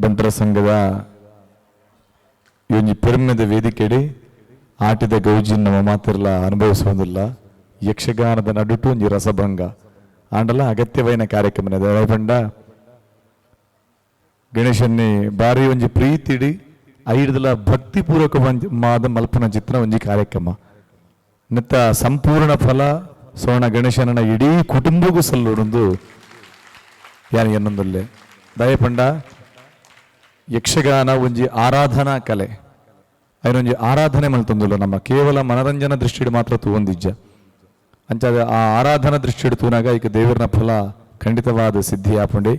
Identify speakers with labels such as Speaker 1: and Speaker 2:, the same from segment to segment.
Speaker 1: ಬಂಟರ ಸಂಘದ ಈ ಒಂಜಿ ಪೆರ್ಮೆದ ವೇದಿಕೆಡೆ ಆಟಿದ ಗೌಜಿ ನಮ್ಮ ಮಾತಿರ್ಲ ಅನುಭವಿಸುವುದಿಲ್ಲ. ಯಕ್ಷಗಾನದ ನಡುಟು ಒಂಜಿ ರಸಭಂಗ ಆಂಡಲ ಅಗತ್ಯವಾಯಿನ ಕಾರ್ಯಕ್ರಮ. ಪಂಡ ಗಣೇಶನ್ನೇ ಬಾರಿ ಒಂಜಿ ಪ್ರೀತಿಡಿ ಐಡ್ದಲ ಭಕ್ತಿಪೂರ್ವಕ ಮಾದ ಮಲ್ಪುನ ಚಿತ್ರ ಒಂಜಿ ಕಾರ್ಯಕ್ರಮ. ನೆತ್ತ ಸಂಪೂರ್ಣ ಫಲ ಸೋಣ ಗಣೇಶನ ಇಡೀ ಕುಟುಂಬಗೂ ಸಲ್ಲುಡೊಂದು ಯಾನ್ ಎನ್ನೊಂದುಲ್ಲೆ. ದಯಪಂಡ ಯಕ್ಷಗಾನ ಒಂಜಿ ಆರಾಧನಾ ಕಲೆ. ಐನೊಂಜಿ ಆರಾಧನೆ ಮಲ್ತೊಂದುಲ್ಲ, ನಮ್ಮ ಕೇವಲ ಮನರಂಜನಾ ದೃಷ್ಟಿಡ್ ಮಾತ್ರ ತೂವೊಂದಿಜ್ಜ. ಅಂಚಾದ ಆ ಆರಾಧನಾ ದೃಷ್ಟಿಡ್ ತೂನಾಗ ಈಗ ದೇವರನ ಫಲ ಖಂಡಿತವಾದ ಸಿದ್ಧಿ ಆಪುಂಡೆ.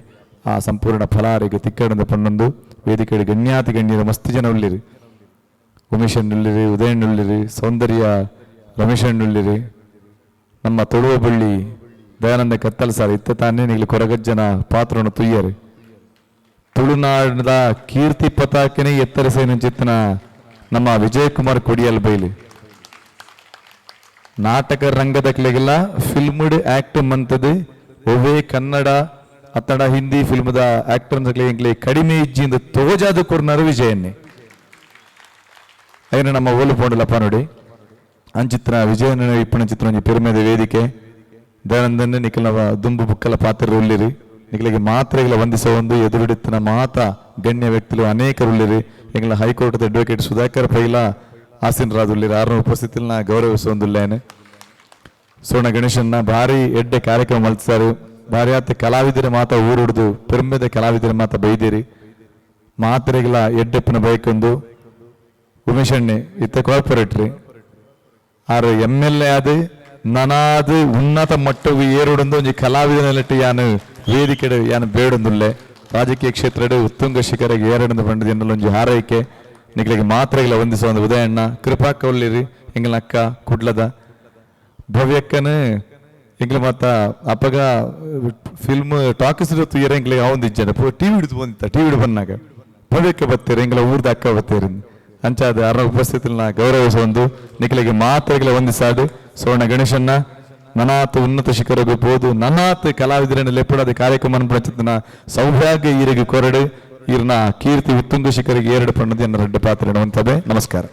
Speaker 1: ಆ ಸಂಪೂರ್ಣ ಫಲ ಆರೆಗ್ ತಿಕ್ಕಡಂದ ಪಣ್ಣೊಂದು, ವೇದಿಕೆಡ್ ಗಣ್ಯಾತಿ ಗಣ್ಯರು ಮಸ್ತ್ ಜನ ಉಳ್ಳಿರಿ. ಉಮೇಶಣ್ಣುಳ್ಳಿರಿ, ಉದಯಣ್ಣುಳ್ಳಿರಿ, ಸೌಂದರ್ಯ ರಮೇಶಣ್ಣುಳ್ಳಿರಿ, ನಮ್ಮ ತೊಳುವ ಬಳ್ಳಿ ದಯಾನಂದ ಕತ್ತಲ್ ಸಾರ್ ಇತ್ತ ತಾನೇ ನಿಗ್ಲು ಕೊರಗಜ್ಜನ ಪಾತ್ರವನ್ನು ತುಯ್ಯರು. ತುಳುನಾಡಿನ ಕೀರ್ತಿ ಪತಾಕೆನೆ ಎತ್ತರಿಸೇನ ಚಿತ್ತನ ನಮ್ಮ ವಿಜಯಕುಮಾರ್ ಕೊಡಿಯಲ್ ಬೈಲಿ. ನಾಟಕ ರಂಗದ ಕ್ಲೆಗೆಲ್ಲ ಫಿಲ್ಮ್ಡ್ ಆಕ್ಟ್ ಮಂತದು ಒವ್ವೇ ಕನ್ನಡ ಅತ್ತಡ ಹಿಂದಿ ಫಿಲ್ಮ್ದ ಆಕ್ಟರ್ ಎಂಕ್ಲೆ ಕಡಿಮೆ ಇಜ್ಜಿಂದ ತೋಜಾದ ಕೊರ್ನರು ವಿಜಯನ್ನೇ. ಐನ ನಮ್ಮ ಓಲು ಪೋಂಡಲಪ್ಪ ನೋಡಿ. ಅಂಚಿತ್ರ ವಿಜಯನ ಇಪ್ಪಣ ಚಿತ್ರ ಒಂಜಿ ಪೆರುಮೆದ ವೇದಿಕೆ. ದಯಾನಂದನ್, ನಿಕಲ್ನ ದುಂಬು ಬುಕ್ಕಲ ಪಾತ್ರ ಉಳ್ಳಿರಿ. ನಿಕಲಿಗೆ ಮಾತ್ರೆಗಳ ವಂದಿಸ ಒಂದು ಎದುರುಡಿತ್ತಿನ ಮಾತ ಗಣ್ಯ ವ್ಯಕ್ತಿಲು ಅನೇಕರು ಉಳ್ಳಿರಿ. ಎಂಗ್ಲ ಹೈಕೋರ್ಟ್ ಅಡ್ವೊಕೇಟ್ ಸುಧಾಕರ್ ಪೈಲ ಆಸೀನರಾದ್ ಉಳ್ಳಿರಿ. ಆರ್ನ ಉಪಸ್ಥಿತಿನ ಗೌರವಿಸುವಂದುಲ್ಲೇನೆ. ಸುವರ್ಣ ಗಣೇಶನ್ನ ಭಾರಿ ಎಡ್ಡೆ ಕಾರ್ಯಕ್ರಮ ಮಲ್ತ್ಸಾರು. ಭಾರಿ ಆತ ಕಲಾವಿದರ ಮಾತ ಊರುಡ್ದು ಪೆರ್ಮೆದ ಕಲಾವಿದರ ಮಾತ ಬೈದಿರಿ. ಮಾತ್ರೆಗಳ ಎಡ್ಡೆಪ್ಪನ ಬೈಕೊಂದು, ಉಮೇಶಣ್ಣೆ ಇತ್ತ ಕಾರ್ಪೊರೇಟ್ರಿ ಆರು ಎಂ.ಎಲ್.ಎ ಆದ್ ನನಾದ್ ಉನ್ನತ ಮಟ್ಟವು ಏರುಡೊಂದು ಒಂಜಿ ಕಲಾವಿದನಲೆಟ್ಟು ಯಾನು ವೇದಿಕೆಡ್ ಯಾನು ಬೇಡೊಂದುಲ್ಲೆ. ರಾಜಕೀಯ ಕ್ಷೇತ್ರಡ್ ಉತ್ತುಂಗ ಶಿಖರಗೆ ಏರಡೊಂದು ಪಂಡದು ಎನ್ನಲ ಒಂಜಿ ಹಾರೈಕೆ. ನಿಕ್ಲೆಗ್ ಮಾತ್ರೆಗಳ ವಂದಿಸುವ ಒಂದು ಉದಯಣ್ಣ, ಕೃಪಾಕ್ಕ ಉಳ್ಳಿರಿ, ಎಂಗ್ಲ ಅಕ್ಕ ಕುಡ್ಲದ ಭವ್ಯಕ್ಕನ. ಎಂಗ್ಲ ಮಾತ ಅಪಗ ಫಿಲ್ಮ್ ಟಾಕೀಸ್ ತುಯ್ಯರ ಎಂಗ್ಲಿಗೆ ಅವಂದಿಜ್ಜನ ಟಿವಿ ಹಿಡಿದು ಬಂದಿತ್ತ. ಟಿವಿ ಹಿಡಿದು ಬಂದಾಗ ಭವ್ಯಕ್ಕೆ ಬತ್ತೀರಿ, ಎಂಗ್ಲ ಊರ್ದ ಅಕ್ಕ ಬತ್ತೀರಿ. ಅಂಚಾದ ಅರ ಉಪಸ್ಥಿತಿನ ಗೌರವಿಸುವಂದು, ನಿಖಲಿಗೆ ಮಾತ್ರೆಗಳ ವಂದಿಸಾಡು, ಸುವರ್ಣ ಗಣೇಶನ್ನ ನನಾತ್ ಉನ್ನತ ಶಿಖರಗೂ ಪೋದು ನನಾತ್ ಕಲಾವಿದರನ್ನು ಲೆಪ್ಪಡಾದ ಕಾರ್ಯಕ್ರಮ ಪ್ರಚಿತನ ಸೌಭಾಗ್ಯ ಈರಿಗೆ ಕೊರಡು, ಈರ್ನ ಕೀರ್ತಿ ಉತ್ತುಂಗ ಶಿಖರಿಗೆ ಏರಡು ಪಣ್ಣದು ಎನ್ನ ರಡ್ಡ ಪಾತ್ರ. ನಮಸ್ಕಾರ.